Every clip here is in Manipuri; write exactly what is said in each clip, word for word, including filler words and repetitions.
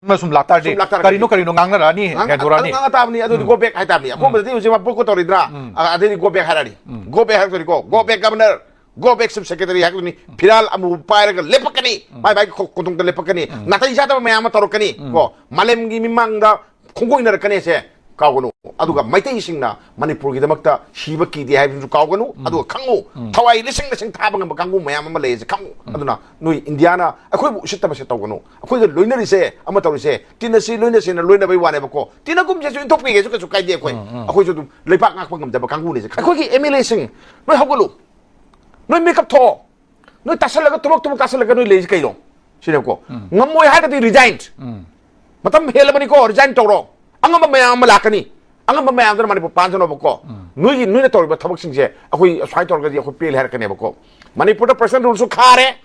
ꯑꯃ ꯁꯨꯝ ꯂꯥꯛꯇꯥꯔꯗꯤ ꯁꯨꯝ ꯂꯥꯛꯇꯥꯔꯒꯗꯤ꯫ ꯀꯔꯤꯅꯣ ꯀꯔꯤꯅꯣ ꯉꯥꯡꯅꯔꯛꯑꯅꯤ, ꯉꯥꯡ-, ꯉꯥꯡꯊꯣꯔꯛꯑꯅꯤ꯫ ꯑꯗꯨ ꯉꯥꯡ ꯇꯥꯕꯅꯤ꯫ ꯑꯗꯨꯗꯤ ꯎꯝ꯫ Go back ꯍꯥꯏ ꯇꯥꯕꯅꯤ꯫ ꯑꯀꯣꯟꯕꯗꯗꯤ ꯍꯧꯖꯤꯛ ꯃꯥ boycott ꯇꯧꯔꯤꯗ꯭ꯔꯥ? ꯎꯝ꯫ ꯑ-, ꯑꯗꯩꯗꯤ go back ꯍꯥꯏꯔꯛꯑꯅꯤ꯫ ꯎꯝ꯫ Go back ꯍꯥꯏꯔꯛꯇꯣꯏꯅꯤꯀꯣ꯫ Go back ꯁꯨꯝ secretary ꯍꯥꯏꯔꯛꯇꯣꯏꯅꯤ꯫ ꯐꯤꯔꯥꯜ ꯑꯃꯨꯕ ꯄꯥꯏꯔꯒ ꯂꯦꯞꯄꯛꯀꯅꯤ꯫ ꯎꯝ꯫ ꯃꯥꯏ ꯃꯥꯏꯒꯤ ꯈꯣ-, ꯀꯣꯟꯊꯣꯡꯗ ꯂꯦꯞꯄꯛꯀꯅꯤ꯫ ꯎꯝ꯫ ꯅꯥꯇꯩ ꯆꯥꯗꯕ ꯃꯌꯥꯝ ꯑꯃ ꯇꯧꯔꯛꯀꯅꯤ꯫ ꯎꯝ꯫ ꯀꯣ, ꯃꯥꯂꯦꯝꯒꯤ ꯃꯤꯃꯥꯡꯗ ꯈꯣꯡꯒꯣꯏꯅꯔꯛꯀꯅꯤꯁꯦ ꯀꯥꯎꯒꯅꯨ꯫ ꯑꯗꯨꯒ ꯃꯩꯇꯩꯁꯤꯡꯅ ꯃꯅꯤꯄꯨꯔꯒꯤꯗꯃꯛꯇ ꯁꯤꯕ ꯀꯤꯗꯦ ꯍꯥꯏꯕꯁꯨ ꯀꯥꯎꯒꯅꯨ꯫ ꯎꯝ꯫ ꯑꯗꯨꯒ ꯈꯪꯉꯨ, ꯎꯝ꯫ ꯊꯋꯥꯏ ꯂꯤꯁꯤꯡ ꯂꯤꯁꯤꯡ ꯊꯥꯕ ꯉꯝꯕ ꯀꯥꯡꯕꯨ ꯃꯌꯥꯝ ꯑꯃ ꯂꯩꯔꯤꯁꯦ ꯈꯪꯉꯨ꯫ ꯎꯝ꯫ ꯑꯗꯨꯅ ꯅꯣꯏ ꯏꯟꯗꯤꯌꯥꯅ ꯑꯩꯈꯣꯏꯕꯨ ꯎꯁꯤꯠꯇꯕꯁꯦ ꯇꯧꯒꯅꯨ꯫ ꯑꯩꯈꯣꯏꯒ ꯂꯣꯏꯅꯔꯤꯁꯦ, ꯑꯃ ꯇꯧꯔꯤꯁꯦ, ꯇꯤꯟꯅꯁꯤ ꯂꯣꯏꯅꯁꯦꯅ ꯂꯣꯏꯅꯕꯩ ꯋꯥꯅꯦꯕꯀꯣ꯫ ꯇꯤꯟꯅꯒꯨꯝꯁꯦꯁꯨ ꯏꯟꯊꯣꯛꯄꯤꯒꯦꯁꯨ ꯀꯩꯁꯨ ꯀꯥꯏꯗꯦ ꯑꯩꯈꯣꯏ꯫ ꯎꯝ, ꯎꯝ꯫ ꯑꯩꯈꯣꯏꯁꯨ ꯑꯗꯨꯝ ꯂꯩꯕꯥꯛ ꯉꯥꯛꯄ ꯉꯝꯖꯕ ꯀꯥꯡꯕꯨꯅꯤꯁꯦ꯫ ꯑꯩꯈꯣꯏꯒꯤ M L A ꯁꯤꯡ, ꯅꯣꯏ ꯍꯧꯒꯠꯂꯨ, ꯅꯣꯏ ꯃꯤꯀꯞ ꯊꯣꯛꯑꯣ꯫ ꯅꯣꯏ ꯇꯥꯁꯜꯂꯒ ꯊꯕꯛ ꯊꯕꯛ ꯇꯥꯁꯜꯂꯒ ꯅꯣꯏ ꯂꯩꯁꯤ ꯀꯩꯅꯣ? ꯁꯤꯅꯦꯕꯀꯣ꯫ ꯎꯝ꯫ ꯉꯝꯃꯣꯏ ꯍꯥꯏꯔꯒꯗꯤ resign꯫ ꯎꯝ꯫ ꯃꯇꯝ ꯍꯦꯜꯂꯕꯅꯤꯀꯣ, resign ꯇꯧꯔꯣ꯫ ꯑꯉꯝꯕ ꯃꯌꯥꯝ ꯑꯃ ꯂꯥꯛꯀꯅꯤ꯫ ꯑꯉꯝꯕ ꯃꯌꯥꯝꯗꯨꯅ ꯃꯅꯤꯄꯨꯔ ꯄꯥꯟꯖꯅꯣꯕꯀꯣ꯫ ꯎꯝ꯫ ꯅꯣꯏꯒꯤ, ꯅꯣꯏꯅ ꯇꯧꯔꯤꯕ ꯊꯕꯛꯁꯤꯡꯁꯦ ꯑꯩꯈꯣꯏ ꯑꯁꯨꯃꯥꯏꯅ ꯇꯧꯔꯒꯗꯤ ꯑꯩꯈꯣꯏ ꯄꯦꯜꯂꯦ ꯍꯥꯏꯔꯛꯀꯅꯦꯕꯀꯣ꯫ ꯃꯅꯤꯄꯨꯔꯗ president ruleꯁꯨ ꯈꯥꯔꯦ,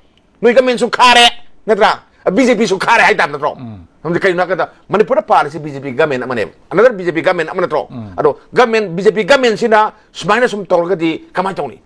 ꯅꯣꯏ governmentꯁꯨ ꯈꯥꯔꯦ, ꯅꯠꯇ꯭ꯔꯥ? BJPꯁꯨ ꯈꯥꯔꯦ ꯍꯥꯏꯇꯥꯕ ꯅꯠꯇ꯭ꯔꯣ? ꯎꯝ꯫ ꯃꯔꯝꯗꯤ ꯀꯩꯅꯣ ꯍꯥꯏꯔꯀꯥꯟꯗ ꯃꯅꯤꯄꯨꯔꯗ ꯄꯥꯜꯂꯤꯁꯤ BJP government ꯑꯃꯅꯦꯕ, another BJP government ꯑꯃ ꯅꯠꯇ꯭ꯔꯣ? ꯎꯝ꯫ ꯑꯗꯣ government, BJP governmentꯁꯤꯅ ꯁꯨꯃꯥꯏꯅ ꯁꯨꯝ ꯇꯧꯔꯒꯗꯤ ꯀꯃꯥꯏꯅ ꯇꯧꯅꯤ?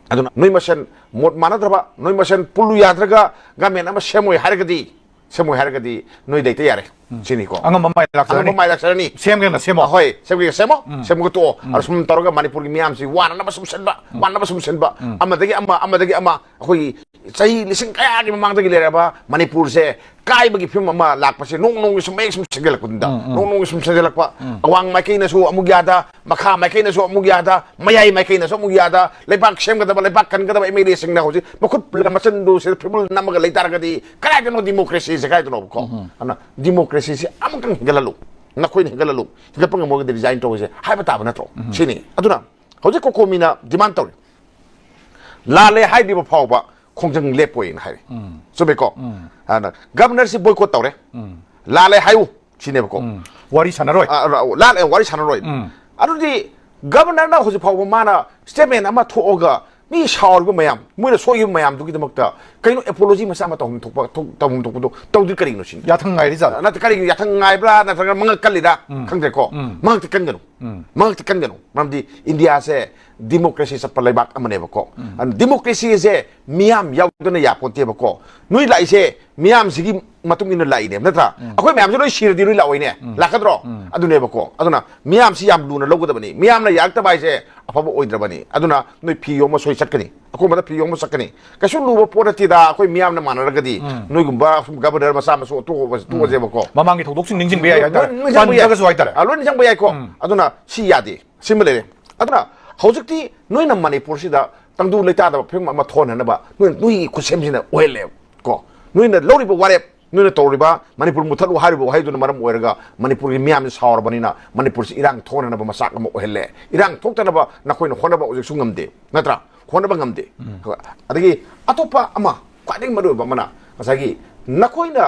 ꯑꯗꯨꯅ ꯅꯣꯏ ꯃꯁꯦꯟ ꯃꯣꯠ ꯃꯥꯟꯅꯗ꯭ꯔꯕ, ꯅꯣꯏ ꯃꯁꯦꯟ ꯄꯨꯜꯂꯨ ꯌꯥꯗ꯭ꯔꯒ government ꯑꯃ ꯁꯦꯝꯃꯣꯏ ꯍꯥꯏꯔꯒꯗꯤ, ꯁꯦꯝꯃꯣꯏ ꯍꯥꯏꯔꯒꯗꯤ ꯅꯣꯏ ꯂꯩꯇ ꯌꯥꯔꯦ꯫ ꯎꯝ꯫ ꯁꯤꯅꯤꯀꯣ꯫ ꯑꯉꯝꯕ ꯃꯥꯏ ꯂꯥꯛꯆꯔꯅꯤ꯫ ꯑꯉꯝꯕ ꯃꯥꯏ ꯂꯥꯛꯆꯔꯅꯤ꯫ ꯁꯦꯝꯒꯦꯅ ꯁꯦꯝꯃꯣ꯫ ꯑꯍꯣꯏ, ꯁꯦꯝꯒꯦ ꯁꯦꯝꯃꯣ, ꯎꯝ꯫ ꯁꯦꯝꯃꯒ ꯇꯣꯛꯑꯣ꯫ ꯎꯝ꯫ ꯑꯗ ꯁꯨꯝ ꯇꯧꯔꯒ ꯃꯅꯤꯄꯨꯔꯒꯤ ꯃꯤꯌꯥꯝꯁꯤ ꯋꯥꯅꯅꯕ ꯁꯨꯝ ꯁꯤꯟꯕ, ꯎꯝ꯫ ꯋꯥꯅꯕ ꯁꯨꯝ ꯁꯤꯟꯕ, ꯎꯝ꯫ ꯑꯃꯗꯒꯤ ꯑꯃ, ꯑꯃꯗꯒꯤ ꯑꯃ, ꯑꯩꯈꯣꯏꯒꯤ ꯆꯍꯤ ꯂꯤꯁꯤꯡ ꯀꯌꯥꯒꯤ ꯃꯃꯥꯡꯗꯒꯤ ꯂꯩꯔꯕ ꯃꯅꯤꯄꯨꯔꯁꯦ ꯀꯥꯏꯕꯒꯤ ꯐꯤꯕꯝ ꯑꯃ ꯂꯥꯛꯄꯁꯦ ꯅꯣꯡ ꯅꯣꯡꯒꯤ ꯁꯨꯝ ꯃꯌꯦꯛ ꯁꯨꯝ ꯁꯦꯝꯖꯤꯜꯂꯛꯄꯗꯨꯗ, ꯎꯝ, ꯎꯝ꯫ ꯅꯣꯡ ꯅꯣꯡꯒꯤ ꯁꯨꯝ ꯁꯦꯝꯖꯤꯜꯂꯛꯄ, ꯎꯝ꯫ ꯑꯋꯥꯡ ꯃꯥꯏꯀꯩꯅꯁꯨ ꯑꯃꯨꯛ ꯌꯥꯗ, ꯃꯈꯥ ꯃꯥꯏꯀꯩꯅꯁꯨ ꯑꯃꯨꯛ ꯌꯥꯗ, ꯃꯌꯥꯏ ꯃꯥꯏꯀꯩꯅꯁꯨ ꯑꯃꯨꯛ ꯌꯥꯗ, ꯂꯩꯕꯥꯛ ꯁꯦꯝꯒꯗꯕ, ꯂꯩꯕꯥꯛ ꯀꯟꯒꯗꯕ MLAꯁꯤꯡꯅ ꯍꯧꯖꯤꯛ ꯃꯈꯨꯠ ꯃꯆꯤꯟꯗꯨ ꯁꯤꯗ ꯐꯤꯔꯕꯨꯜ ꯅꯝꯃꯒ ꯂꯩꯇꯥꯔꯒꯗꯤ ꯀꯗꯥꯏꯗꯅꯣ democracyꯁꯦ ꯀꯥꯏꯗꯅꯣꯕꯀꯣ? ꯎꯝ, ꯎꯝ꯫ ꯑꯗꯨꯅ democracyꯁꯦ ꯑꯃꯨꯛꯇꯪ ꯍꯦꯟꯒꯠꯍꯜꯂꯨ꯫ ꯅꯈꯣꯏꯅ ꯍꯦꯟꯒꯠꯍꯜꯂꯨ꯫ ꯍꯦꯟꯒꯠꯄ ꯉꯝꯃꯒꯗꯤ resign ꯇꯧꯔꯁꯦ ꯍꯥꯏꯕ ꯇꯥꯕ ꯅꯠꯇ꯭ꯔꯣ? ꯎꯝ꯫ ꯁꯤꯅꯤ꯫ ꯑꯗꯨꯅ ꯍꯧꯖꯤꯛ COCOMIꯅ demand ꯇꯧꯔꯤ꯫ ꯂꯥꯜꯂꯦ ꯍꯥꯏꯗ꯭ꯔꯤꯕ ꯐꯥꯎꯕ ꯈꯣꯡꯖꯪ ꯂꯦꯞꯄꯣꯏꯅ ꯍꯥꯏꯔꯦ꯫ ꯎꯝ꯫ ꯆꯨꯝꯃꯦꯀꯣ? ꯎꯝ꯫ ꯑꯗꯨꯅ governorꯁꯤ boycott ꯇꯧꯔꯦ꯫ ꯎꯝ꯫ ꯂꯥꯜꯂꯦ ꯍꯥꯏꯌꯨ ꯁꯤꯅꯦꯕꯀꯣ꯫ ꯎꯝ꯫ ꯋꯥꯔꯤ ꯁꯥꯟꯅꯔꯣꯏ꯫ ꯑ, ꯑ, ꯂꯥꯜꯂꯦ, ꯋꯥꯔꯤ ꯁꯥꯟꯅꯔꯣꯏ꯫ ꯎꯝ꯫ ꯑꯗꯨꯗꯤ governorꯅ ꯍꯧꯖꯤꯛ ꯐꯥꯎꯕ ꯃꯥꯅ statement ꯑꯃ ꯊꯣꯛꯑꯒ ꯃꯤ ꯁꯥꯎꯔꯤꯕ ꯃꯌꯥꯝ, ꯃꯣꯏꯅ ꯁꯣꯏꯈꯤꯕ ꯃꯌꯥꯝꯗꯨꯒꯤꯗꯃꯛꯇ ꯀꯩꯅꯣ ꯑꯦꯄꯣꯂꯣꯖꯤ ꯃꯆꯥ ꯑꯃ ꯇꯧꯐꯝ ꯊꯣꯛꯄ ꯊꯣꯛ- ꯇꯧꯐꯝ ꯊꯣꯛꯄꯗꯣ ꯇꯧꯗꯤ ꯀꯔꯤꯒꯤꯅꯣ ꯁꯤꯅꯤ? ꯌꯥꯊꯪ ꯉꯥꯏꯔꯤ ꯖꯥꯠꯂ? ꯅꯠꯇꯦ, ꯀꯔꯤꯒꯤ ꯌꯥꯊꯪ ꯉꯥꯏꯕ꯭ꯔꯥ ꯅꯠꯇ꯭ꯔꯒ ꯃꯉꯛ ꯀꯜꯂꯤꯔꯥ? ꯎꯝ. ꯈꯪꯗ꯭ꯔꯦꯀꯣ. ꯎꯝ. ꯃꯉꯛꯇꯤ ꯀꯟꯒꯅꯨ. ꯎꯝ. ꯃꯉꯛꯇꯤ ꯀꯟꯒꯅꯨ. ꯃꯔꯝꯗꯤ ꯏꯟꯗꯤꯌꯥꯁꯦ ꯗꯤꯃꯣꯀ꯭ꯔꯦꯁꯤ ꯆꯠꯄ ꯂꯩꯕꯥꯛ ꯑꯃꯅꯦꯕꯀꯣ. ꯎꯝ. ꯑꯗꯨꯅ ꯗꯤꯃꯣꯀ꯭ꯔꯦꯁꯤꯁꯦ ꯃꯤꯌꯥꯝ ꯌꯥꯎꯗꯅ ꯌꯥꯄꯣꯟꯇꯦꯕꯀꯣ. ꯅꯣꯏ ꯂꯥꯛꯏꯁꯦ ꯃꯤꯌꯥꯝꯁꯤꯒꯤ ꯃꯇꯨꯡ ꯏꯟꯅ ꯂꯥꯛꯏꯅꯦꯕ, ꯅꯠꯇ꯭ꯔꯥ? ꯎꯝ. ꯑꯩꯈꯣꯏ ꯃꯌꯥꯝꯁꯦ ꯂꯣꯏ ꯁꯤꯔꯗꯤ ꯅꯣꯏ ꯂꯥꯛꯑꯣꯏꯅꯦ. ꯎꯝ. ꯂꯥꯛꯀꯗ꯭ꯔꯣ? ꯎꯝ. ꯑꯗꯨꯅꯦꯕꯀꯣ. ꯑꯗꯨꯅ ꯃꯤꯌꯥꯝꯁꯤ ꯌꯥꯝ ꯂꯨꯅ ꯂꯧꯒꯗꯕꯅꯤ. ꯃꯤꯌꯥꯝꯅ ꯌꯥꯔꯛꯇꯕ ꯍꯥꯏꯁꯦ ꯑꯐꯕ ꯑꯣꯏꯗ꯭ꯔꯕꯅꯤ. ꯑꯗꯨꯅ ꯅꯣꯏ ꯐꯤ ꯌꯣꯝꯕ ꯁꯣꯏ ꯆꯠꯀꯅꯤ. ꯑꯀꯣꯟꯕꯗ ꯐꯤ ꯌꯣꯝꯕ ꯆꯠꯀꯅꯤ. ꯀꯩꯁꯨ ꯂꯨꯕ ꯄꯣꯠ ꯅꯠꯇꯦꯗ. ꯑꯩꯈꯣꯏ ꯃꯤꯌꯥꯝꯅ ꯃꯥꯟꯅꯔꯒꯗꯤ ꯎꯝ. ꯅꯣꯏꯒꯨꯝꯕ ꯁꯨꯝ ꯒꯕꯔꯅꯔ ꯃꯆꯥ ꯃꯁꯨ ꯇꯣꯛꯑꯁꯦꯕꯀꯣ. ꯃꯃꯥꯡꯒꯤ ꯊꯧꯗꯣꯛꯁꯤꯡ ꯅꯤꯡꯁꯤꯡꯕ ꯌꯥꯏ ꯍꯥꯏꯇꯥꯔꯦ. ꯂꯣꯏ ꯅꯤꯡꯁꯤꯡꯕ ꯌꯥꯏ. ꯄꯟꯗ꯭ꯔꯒꯁꯨ ꯍꯥꯏꯇꯥꯔꯦ. ꯑ, ꯂꯣꯏ ꯅꯤꯡꯁꯤꯡꯕ ꯌꯥꯏꯀꯣ. ꯎꯝ. ꯑꯗꯨꯅ ꯁꯤ ꯌꯥꯗꯦ. ꯁꯤꯃ ꯂꯩꯔꯦ. ꯑꯗꯨꯅ ꯍꯧꯖꯤꯛꯇꯤ ꯅꯣꯏꯅ ꯃꯅꯤꯄꯨꯔꯁꯤꯗ ꯇꯪꯗꯨ ꯂꯩꯇꯥꯗꯕ ꯐꯤꯕꯝ ꯑꯃ ꯊꯣꯛꯍꯟꯅꯕ ꯅꯣꯏ, ꯅꯣꯏꯒꯤ ꯈꯨꯠꯁꯦꯝꯁꯤꯅ ꯑꯣꯏꯍꯜꯂꯦꯕ ꯀꯣ. ꯅꯣꯏꯅ ꯂꯧꯔꯤꯕ ꯋꯥꯔꯦꯞ, ꯅꯣꯏꯅ ꯇꯧꯔꯤꯕ ꯃꯅꯤꯄꯨꯔ ꯃꯨꯊꯠꯂꯨ ꯍꯥꯏꯔꯤꯕ ꯋꯥꯍꯩꯗꯨꯅ ꯃꯔꯝ ꯑꯣꯏꯔꯒ ꯃꯅꯤꯄꯨꯔꯒꯤ ꯃꯤꯌꯥꯝꯁꯤ ꯁꯥꯎꯔꯕꯅꯤꯅ ꯃꯅꯤꯄꯨꯔꯁꯤ ꯏꯔꯥꯡ ꯊꯣꯛꯍꯟꯅꯕ ꯃꯆꯥꯛ ꯑꯃ ꯑꯣꯏꯍꯜꯂꯦ. ꯏꯔꯥꯡ ꯊꯣꯛꯇꯅꯕ ꯅꯈꯣꯏꯅ ꯍꯣꯠꯅꯕ ꯍꯧꯖꯤꯛꯁꯨ ꯉꯝꯗꯦ, ꯅꯠꯇ꯭ꯔꯥ? ꯍꯣꯠꯅꯕ ꯉꯝꯗꯦ. ꯎꯝ. ꯑꯗꯒꯤ ꯑꯇꯣꯞꯄ ꯑꯃ, ꯈ꯭ꯋꯥꯏꯗꯒꯤ ꯃꯔꯨꯑꯣꯏꯕ ꯑꯃꯅ, ꯉꯁꯥꯏꯒꯤ ꯅꯈꯣꯏꯅ,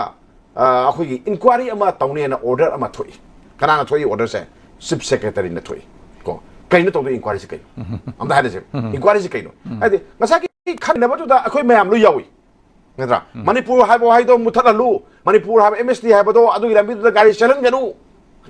ꯑ, ꯑꯩꯈꯣꯏꯒꯤ ꯏꯟꯀ꯭ꯋꯥꯏꯔꯤ ꯑꯃ ꯇꯧꯅꯦꯅ ꯑꯣꯔꯗꯔ ꯑꯃ ꯊꯣꯛꯏ. ꯀꯅꯥꯅ ꯊꯣꯛꯏ ꯑꯣꯔꯗꯔꯁꯦ? ꯆꯤꯐ ꯁꯦꯀ꯭ꯔꯦꯇꯔꯤꯅ ꯊꯣꯛꯏ ꯀꯣ. ꯀꯩꯅꯣ ꯇꯧꯗꯣꯏ ꯏꯟꯀ꯭ꯋꯥꯏꯔꯤꯁꯤ ꯀꯩꯅꯣ? ꯎꯝ. ꯑꯝꯇ ꯍꯥꯏꯔꯁꯦ. ꯎꯝ. ꯏꯟꯀ꯭ꯋꯥꯏꯔꯤꯁꯤ ꯀꯩꯅꯣ? ꯎꯝ. ꯍꯥꯏꯗꯤ ꯉꯁꯥꯏꯒꯤ ꯈꯟꯅꯕꯗꯨꯗ ꯑꯩꯈꯣꯏ ꯃꯌꯥꯝ ꯂꯣꯏ ꯌꯥꯎꯏ, ꯅꯠꯇ꯭ꯔꯥ? ꯎꯝ. ꯃꯅꯤꯄꯨꯔ ꯍꯥꯏꯕ ꯋꯥꯍꯩꯗꯣ ꯃꯨꯊꯠꯍꯜꯂꯨ, ꯃꯅꯤꯄꯨꯔ ꯍꯥꯏꯕ ꯑꯦꯝ ꯑꯦꯁ ꯇꯤ ꯍꯥꯏꯕꯗꯣ ꯑꯗꯨꯒꯤ ꯂꯝꯕꯤꯗꯨꯗ ꯒꯥꯔꯤ ꯆꯦꯜꯍꯟꯒꯅꯨ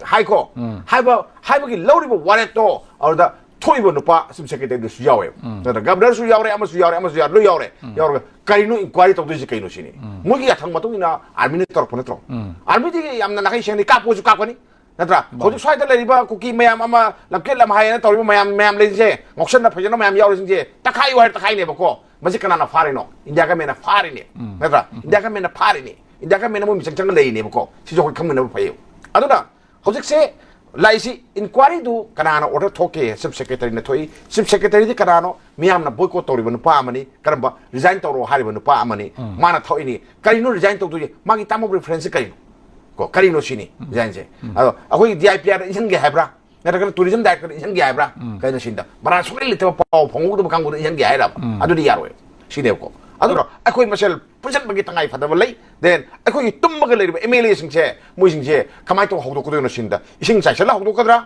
ꯍꯥꯏꯀꯣ. ꯎꯝ. ꯍꯥꯏꯕ, ꯍꯥꯏꯕꯒꯤ ꯂꯧꯔꯤꯕ ꯋꯥꯔꯦꯞꯇꯣ ꯑꯗꯨꯗ ꯊꯣꯛꯏꯕ ꯅꯨꯄꯥ ꯆꯤꯐ ꯁꯦꯀ꯭ꯔꯦꯇꯔꯤꯗꯨꯁꯨ ꯌꯥꯎꯋꯦꯕ, ꯎꯝ. ꯅꯠꯇ꯭ꯔꯥ? ꯒꯕꯔꯅꯔꯁꯨ ꯌꯥꯎꯔꯦ, ꯑꯃꯁꯨ ꯌꯥꯎꯔꯦ, ꯑꯃꯁꯨ ꯌꯥꯎꯔꯦ, ꯂꯣꯏ ꯌꯥꯎꯔꯦ. ꯎꯝ. ꯌꯥꯎꯔꯒ ꯀꯔꯤꯅꯣ ꯏꯟꯀ꯭ꯋꯥꯏꯔꯤ ꯇꯧꯗꯣꯏꯁꯤ ꯀꯩꯅꯣ ꯁꯤꯅꯤ. ꯎꯝ. ꯃꯣꯏꯒꯤ ꯌꯥꯊꯪ ꯃꯇꯨꯡ ꯏꯟꯅ ꯑꯥꯔꯃꯤꯅ ꯇꯧꯔꯛꯄ ꯅꯠꯇ꯭ꯔꯣ? ꯎꯝ. ꯑꯥꯔꯃꯤꯗꯤ ꯌꯥꯝꯅ ꯅꯥꯈꯩ ꯁꯦꯡꯅ ꯀꯥꯞꯄꯁꯨ ꯀꯥꯞꯀꯅꯤ, ꯅꯠꯇ꯭ꯔꯥ? ꯃꯥꯅꯤ. ꯍꯧꯖꯤꯛ ꯁ꯭ꯋꯥꯏꯗ ꯂꯩꯔꯤꯕ ꯀꯨꯀꯤ ꯃꯌꯥꯝ ꯑꯃ, ꯂꯝꯀꯦꯠ ꯂꯝꯍꯥꯏ ꯍꯥꯏꯅ ꯇꯧꯔꯤꯕ ꯃꯌꯥꯝ, ꯃꯌꯥꯝ ꯂꯩꯔꯤꯁꯦ, ꯉꯥꯎꯁꯟꯅ ꯐꯩꯖꯅ ꯃꯌꯥꯝ ꯌꯥꯎꯔꯤꯁꯤꯡꯁꯦ ꯇꯛꯈꯥꯏꯌꯨ ꯍꯥꯏꯔ ꯇꯛꯈꯥꯏꯅꯦꯕꯀꯣ. ꯃꯁꯤ ꯀꯅꯥꯅ ꯐꯥꯔꯤꯅꯣ? ꯏꯟꯗꯤꯌꯥ ꯒꯃꯦꯟꯅ ꯐꯥꯔꯤꯅꯦ, ꯎꯝ. ꯅꯠꯇ꯭ꯔꯥ? ꯎꯝ. ꯏꯟꯗꯤꯌꯥ ꯒꯃꯦꯟꯅ ꯐꯥꯔꯤꯅꯦ. ꯏꯟꯗꯤꯌꯥ ꯒꯃꯦꯟꯅ ꯃꯣꯏ ꯃꯤꯆꯪ ꯆꯪꯉ ꯂꯩꯔꯤꯅꯦꯕꯀꯣ. ꯁꯤꯁꯨ ꯑꯩꯈꯣꯏ ꯈꯪꯃꯤꯟꯅꯕ ꯐꯩꯌꯦꯕ. ꯑꯗꯨꯅ ꯍꯧꯖꯤꯛꯁꯦ ꯂꯥꯛꯏꯁꯤ ꯏꯟꯀ꯭ꯋꯥꯏꯔꯤꯗꯨ ꯀꯅꯥꯅ ꯑꯣꯔꯗꯔ ꯊꯣꯛꯀꯦ? ꯆꯤꯐ ꯁꯦꯀ꯭ꯔꯦꯇꯔꯤꯅ ꯊꯣꯛꯏ. ꯆꯤꯐ ꯁꯦꯀ꯭ꯔꯦꯇꯔꯤꯗꯤ ꯀꯅꯥꯅꯣ? ꯃꯤꯌꯥꯝꯅ ꯕꯣꯏꯀꯣꯠ ꯇꯧꯔꯤꯕ ꯅꯨꯄꯥ ꯑꯃꯅꯤ. ꯀꯔꯝꯕ? ꯔꯤꯖꯥꯏꯟ ꯇꯧꯔꯣ ꯍꯥꯏꯔꯤꯕ ꯅꯨꯄꯥ ꯑꯃꯅꯤ. ꯎꯝ. ꯃꯥꯅ ꯊꯣꯛꯏꯅꯤ. ꯀꯔꯤꯅꯣ ꯔꯤꯖꯥꯏꯟ ꯇꯧꯗꯣꯏꯁꯦ? ꯃꯥꯒꯤ ꯇꯥꯃꯣ ꯔꯤꯐꯔꯦꯟꯁꯁꯤ ꯀꯔꯤꯅꯣ? ꯀꯣ, ꯀꯔꯤꯅꯣ ꯁꯤꯅꯤ ꯎꯝ. ꯔꯤꯖꯥꯏꯟꯁꯦ. ꯎꯝ. ꯑꯗꯣ ꯑꯩꯈꯣꯏꯒꯤ ꯗꯤ ꯑꯥꯏ ꯄꯤ ꯑꯥꯔꯗ ꯏꯟꯁꯤꯟꯒꯦ ꯍꯥꯏꯕ꯭ꯔꯥ? ꯅꯠꯇ꯭ꯔꯒꯅ ꯇꯨꯔꯤꯖꯝ ꯗꯥꯏꯔꯦꯛꯇꯔꯗ ꯏꯟꯁꯤꯟꯒꯦ ꯍꯥꯏꯕ꯭ꯔꯥ? ꯎꯝ. ꯀꯩꯅꯣ ꯁꯤꯗ ꯃꯔꯥ ꯁꯨꯡꯂꯩ ꯂꯩꯇꯕ ꯄꯥꯎ ꯐꯣꯡꯍꯧꯗꯕ ꯀꯥꯡꯕꯨꯗ ꯏꯟꯁꯤꯟꯒꯦ ꯍꯥꯏꯔꯕ? ꯎꯝ. ꯑꯗꯨꯗꯤ ꯌꯥꯔꯣꯏ. ꯁꯤꯅꯦꯕꯀꯣ. ꯑꯗꯨꯅ ꯑꯩꯈꯣꯏ ꯃꯁꯦꯜ ꯄꯨꯟꯁꯤꯟꯕꯒꯤ ꯇꯉꯥꯏ ꯐꯗꯕ ꯂꯩ. ꯗꯦꯟ ꯑꯩꯈꯣꯏꯒꯤ ꯇꯨꯝꯃꯒ ꯂꯩꯔꯤꯕ ꯑꯦꯝ ꯑꯦꯜ ꯑꯦꯁꯤꯡꯁꯦ, ꯃꯣꯏꯁꯤꯡꯁꯦ ꯀꯃꯥꯏꯅ ꯇꯧꯔ ꯍꯧꯗꯣꯛꯀꯗꯣꯏꯅꯣ ꯁꯤꯟꯗ? ꯏꯁꯤꯡ ꯆꯥꯏꯁꯜꯂ ꯍꯧꯗꯣꯛꯀꯗ꯭ꯔꯥ?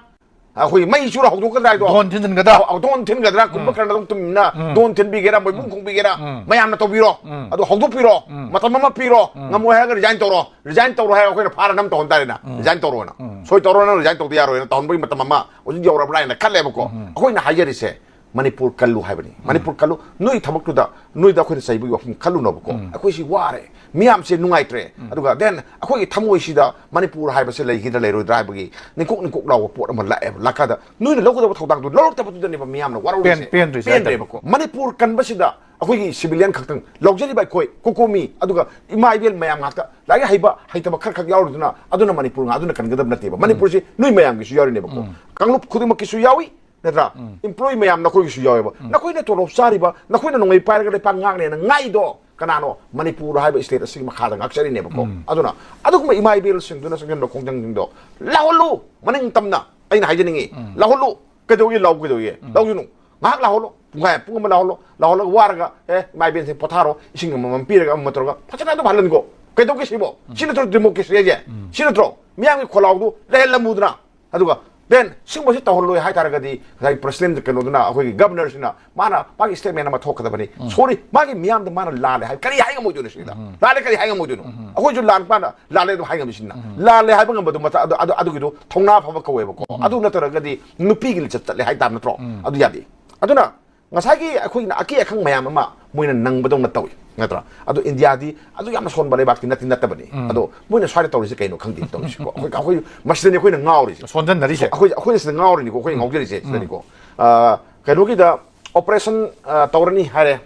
ꯑꯩꯈꯣꯏꯒꯤ ꯃꯩ ꯆꯨꯔ ꯍꯧꯗꯣꯛꯀꯗ꯭ꯔꯥ ꯍꯥꯏꯗꯣ? ꯗꯣꯟ ꯊꯤꯟꯖꯤꯟꯒꯗ꯭ꯔꯥ? ꯑꯧ, ꯗꯣꯟ ꯊꯤꯟꯒꯗ꯭ꯔꯥ? ꯀꯨꯝꯕ ꯈꯔꯅ ꯑꯗꯨꯝ ꯇꯨꯃꯤꯟꯅ ꯎꯝ꯫ ꯗꯣꯟ ꯊꯤꯟꯕꯤꯒꯦꯔꯥ, ꯃꯣꯏꯕꯨꯡ ꯎꯝ꯫ ꯈꯣꯡꯕꯤꯒꯦꯔꯥ? ꯎꯝ꯫ ꯃꯌꯥꯝꯅ ꯇꯧꯕꯤꯔꯣ꯫ ꯎꯝ꯫ ꯑꯗꯣ ꯍꯧꯗꯣꯛꯄꯤꯔꯣ꯫ ꯎꯝ꯫ ꯃꯇꯝ ꯑꯃ ꯄꯤꯔꯣ꯫ ꯎꯝ꯫ ꯉꯝꯃꯣꯏ ꯍꯥꯏꯔꯒ ꯔꯤꯖꯥꯏꯟ ꯇꯧꯔꯣ꯫ ꯔꯤꯖꯥꯏꯟ ꯇꯧꯔꯣ ꯍꯥꯏꯔꯒ ꯑꯩꯈꯣꯏꯅ ꯐꯥꯔ ꯅꯝ ꯇꯧꯍꯟ ꯇꯥꯔꯦꯅ꯫ ꯔꯤꯖꯥꯏꯟ ꯇꯧꯔꯣꯅ꯫ ꯎꯝ꯫ ꯁꯣꯏ ꯇꯧꯔꯣ, ꯅꯪ ꯔꯤꯖꯥꯏꯟ ꯇꯧꯗ ꯌꯥꯔꯣꯏꯅ ꯇꯧꯍꯟꯕꯒꯤ ꯃꯇꯝ ꯑꯃ ꯍꯧꯖꯤꯛ ꯌꯧꯔꯕ꯭ꯔꯥ ꯍꯥꯏꯅ ꯈꯜꯂꯦꯕꯀꯣ꯫ ꯎꯝ꯫ ꯑꯩꯈꯣꯏꯅ ꯍꯥꯏꯖꯔꯤꯁꯦ, ꯃꯅꯤꯄꯨꯔ ꯀꯜꯂꯨ ꯍꯥꯏꯕꯅꯤ꯫ ꯃꯅꯤꯄꯨꯔ ꯀꯜꯂꯨ꯫ ꯅꯣꯏ ꯊꯕꯛꯇꯨꯗ, ꯅꯣꯏꯗ ꯑꯩꯈꯣꯏꯅ ꯆꯩꯕꯒꯤ ꯋꯥꯐꯝ ꯈꯜꯂꯨꯅꯕꯀꯣ꯫ ꯎꯝ꯫ ꯑꯩꯈꯣꯏꯁꯤ ꯋꯥꯔꯦ꯫ ꯃꯤꯌꯥꯝꯁꯦ ꯅꯨꯡꯉꯥꯏꯇ꯭ꯔꯦ꯫ ꯑꯗꯨꯒ then ꯑꯩꯈꯣꯏꯒꯤ ꯊꯃꯣꯏꯁꯤꯗ ꯃꯅꯤꯄꯨꯔ ꯍꯥꯏꯕꯁꯦ ꯂꯩꯈꯤꯗ꯭ꯔꯥ ꯂꯩꯔꯣꯏꯗ꯭ꯔꯥ ꯍꯥꯏꯕꯒꯤ ꯅꯤꯡꯀꯣꯛ ꯅꯤꯡꯀꯣꯛ ꯂꯥꯎꯕ ꯄꯣꯠ ꯑꯃ ꯂꯥꯛꯑꯦꯕ꯫ ꯂꯥꯛꯀꯥꯟꯗ ꯅꯣꯏꯅ ꯂꯧꯒꯗꯕ ꯊꯧꯗꯥꯡꯗꯨ ꯂꯧꯔꯛꯇꯕꯗꯨꯗꯅꯦꯕ ꯃꯤꯌꯥꯝꯅ ꯋꯥꯔꯧꯔꯤꯁꯦ꯫ ꯄꯦꯟ-, ꯄꯦꯟꯗ꯭ꯔꯤꯁꯦ ꯄꯦꯟꯗ꯭ꯔꯦꯕꯀꯣ꯫ ꯃꯅꯤꯄꯨꯔ ꯀꯟꯕꯁꯤꯗ ꯑꯩꯈꯣꯏꯒꯤ civilian ꯈꯛꯇꯪ, ꯂꯧꯖꯔꯤꯕ ꯑꯩꯈꯣꯏ ꯀꯣꯀꯣꯃꯤ, ꯑꯗꯨꯒ ꯏꯃꯥ ꯏꯕꯦꯜ ꯃꯌꯥꯝ ꯉꯥꯛꯇ, ꯂꯥꯏꯔꯤꯛ ꯍꯩꯕ ꯍꯩꯇꯕ ꯈꯔ ꯈꯛ ꯌꯥꯎꯔꯤꯗꯨꯅ ꯑꯗꯨꯅ ꯃꯅꯤꯄꯨꯔ ꯉꯥꯛ-, ꯑꯗꯨꯅ ꯀꯟꯒꯗꯕ ꯅꯠꯇꯦꯕ꯫ ꯃꯅꯤꯄꯨꯔꯁꯤ ꯅꯣꯏ ꯃꯌꯥꯝꯒꯤꯁꯨ ꯌꯥꯎꯔꯤꯅꯦꯕꯀꯣ꯫ ꯀꯥꯡꯂꯨꯞ ꯈꯨꯗꯤꯡꯃꯛꯀꯤꯁꯨ ꯌꯥꯎꯏ, ꯅꯠꯇ꯭ꯔꯥ? Employee ꯃꯌꯥꯝ ꯅꯈꯣꯏꯒꯤꯁꯨ ꯌꯥꯎꯋꯦꯕ꯫ ꯅꯈꯣꯏꯅ ꯇꯣꯂꯣꯞ ꯆꯥꯔꯤꯕ, ꯅꯈꯣꯏꯅ ꯅꯣꯡꯃꯩ ꯄꯥꯏꯔꯒ ꯂꯩꯄꯥꯛ ꯉꯥꯛꯅꯦꯅ ꯉꯥꯛꯏꯗꯣ ꯀꯅꯥꯅꯣ? ꯃꯅꯤꯄꯨꯔ ꯍꯥꯏꯕ state ꯑꯁꯤꯒꯤ ꯃꯈꯥꯗ ꯉꯥꯛꯆꯔꯤꯅꯦꯕꯀꯣ꯫ ꯑꯗꯨꯅ ꯑꯗꯨꯒꯨꯝꯕ ꯏꯃꯥ ꯏꯕꯦꯜꯁꯤꯡꯗꯨꯅ ꯆꯪꯁꯤꯟꯕ ꯈꯣꯡꯖꯪꯁꯤꯡꯗꯣ ꯂꯥꯛꯍꯜꯂꯨ꯫ ꯃꯅꯤꯡ ꯇꯝꯅ, ꯑꯩꯅ ꯍꯥꯏꯖꯅꯤꯡꯉꯤ, ꯂꯥꯛꯍꯜꯂꯨ꯫ ꯀꯩꯗꯧꯒꯦ? ꯂꯥꯎ, ꯀꯩꯗꯧꯒꯦ? ꯂꯥꯎꯒꯅꯨ꯫ ꯉꯥꯏꯍꯥꯛ ꯂꯥꯛꯍꯜꯂꯣ, ꯄꯨꯡꯈꯥꯏ, ꯄꯨꯡ ꯑꯃ ꯂꯥꯛꯍꯜꯂꯣ꯫ ꯂꯥꯛꯍꯜꯂꯒ ꯋꯥꯔꯒ, "ꯑꯦ, ꯏꯃꯥ ꯏꯕꯦꯟꯁꯦ ꯄꯣꯊꯥꯔꯣ, ꯏꯁꯤꯡ ꯑꯃꯃꯝ ꯄꯤꯔꯒ ꯑꯃ ꯇꯧꯔꯒ ꯐꯖꯅ ꯑꯗꯨꯝ ꯍꯜꯍꯟꯈꯣ꯫ ꯀꯩꯗꯧꯒꯦ ꯁꯤꯕꯣ? ꯁꯤ ꯅꯠꯇ꯭ꯔꯣ democracy ꯍꯥꯏꯁꯦ? ꯁꯤ ꯅꯠꯇ꯭ꯔꯣ? ꯃꯤꯌꯥꯝꯒꯤ ꯈꯣꯜꯂꯥꯎꯗꯨ ꯂꯩꯍꯜꯂꯝꯃꯨꯗꯅ?" ꯑꯗꯨꯒ then ꯁꯤꯒꯨꯝꯕꯁꯤ ꯇꯧꯍꯜꯂꯣꯏ ꯍꯥꯏꯇꯥꯔꯒꯗꯤ ꯉꯁꯥꯏ president ꯀꯩꯅꯣꯗꯨꯅ, ꯑꯩꯈꯣꯏꯒꯤ governorꯁꯤꯅ ꯃꯥꯅ ꯃꯥꯒꯤ statement ꯑꯃ ꯊꯣꯛꯀꯗꯕꯅꯤ꯫ Sorry, ꯃꯥꯒꯤ ꯃꯤꯌꯥꯝꯗ ꯃꯥꯅ ꯂꯥꯜꯂꯦ ꯍꯥꯏ ꯀꯔꯤ ꯍꯥꯏ ꯉꯝꯃꯣꯏꯗꯣꯏꯅꯣ ꯁꯤꯗ? ꯂꯥꯜꯂꯦ ꯀꯔꯤ ꯍꯥꯏ ꯉꯝꯃꯣꯏꯗꯣꯏꯅꯣ? ꯑꯩꯈꯣꯏꯁꯨ ꯂꯥꯟ ꯄꯥꯅ ꯂꯥꯜꯂꯦ ꯑꯗꯨꯝ ꯍꯥꯏ ꯉꯝꯃꯤꯁꯤꯅ꯫ ꯂꯥꯜꯂꯦ ꯍꯥꯏꯕ ꯉꯝꯕꯗꯣ ꯃꯆꯥ-, ꯑꯗꯨ, ꯑꯗꯨ, ꯑꯗꯨꯒꯤꯗꯣ ꯊꯧꯅꯥ ꯐꯕ ꯀꯧꯋꯦꯕꯀꯣ꯫ ꯑꯗꯨ ꯅꯠꯇ꯭ꯔꯒꯗꯤ ꯅꯨꯄꯤꯒꯤ ꯂꯤꯆꯠ ꯆꯠꯂꯦ ꯍꯥꯏꯇꯥꯕ ꯅꯠꯇ꯭ꯔꯣ? ꯑꯗꯨ ꯌꯥꯗꯦ꯫ ꯑꯗꯨꯅ ꯉꯁꯥꯏꯒꯤ ꯑꯩꯈꯣꯏꯅ ꯑꯀꯦ ꯑꯈꯪ ꯃꯌꯥꯝ ꯑꯃ ꯃꯣꯏꯅ ꯅꯪꯕꯗꯧꯅ ꯇꯧꯏ, ꯅꯠꯇ꯭ꯔꯥ? ꯑꯗꯣ ꯏꯟꯗꯤꯌꯥꯗꯤ ꯑꯗꯨ ꯌꯥꯝꯅ ꯁꯣꯟꯕ ꯂꯩꯕꯥꯛꯇꯤ ꯅꯠꯇꯤ ꯅꯠꯇꯕꯅꯤ꯫ ꯑꯗꯣ ꯃꯣꯏꯅ ꯁ꯭ꯋꯥꯏꯗ ꯇꯧꯔꯤꯁꯦ ꯀꯩꯅꯣ ꯈꯪꯗꯦ ꯇꯧꯔꯤꯁꯦꯀꯣ꯫ ꯑꯩꯈꯣꯏ, ꯑꯩꯈꯣꯏ ꯃꯁꯤꯗꯅꯤ ꯑꯩꯈꯣꯏꯅ ꯉꯥꯎꯔꯤꯁꯦ꯫ ꯁꯣꯟꯖꯟꯅꯔꯤꯁꯦ꯫ ꯑꯩꯈꯣꯏ, ꯑꯩꯈꯣꯏꯅ ꯁꯤꯗ ꯉꯥꯎꯔꯤꯅꯤꯀꯣ, ꯑꯩꯈꯣꯏ ꯉꯥꯎꯖꯔꯤꯁꯦ ꯁꯤꯗꯅꯤꯀꯣ꯫ ꯑ, ꯀꯩꯅꯣꯒꯤꯗ operation, ꯑ, ꯇꯧꯔꯅꯤ ꯍꯥꯏꯔꯦ꯫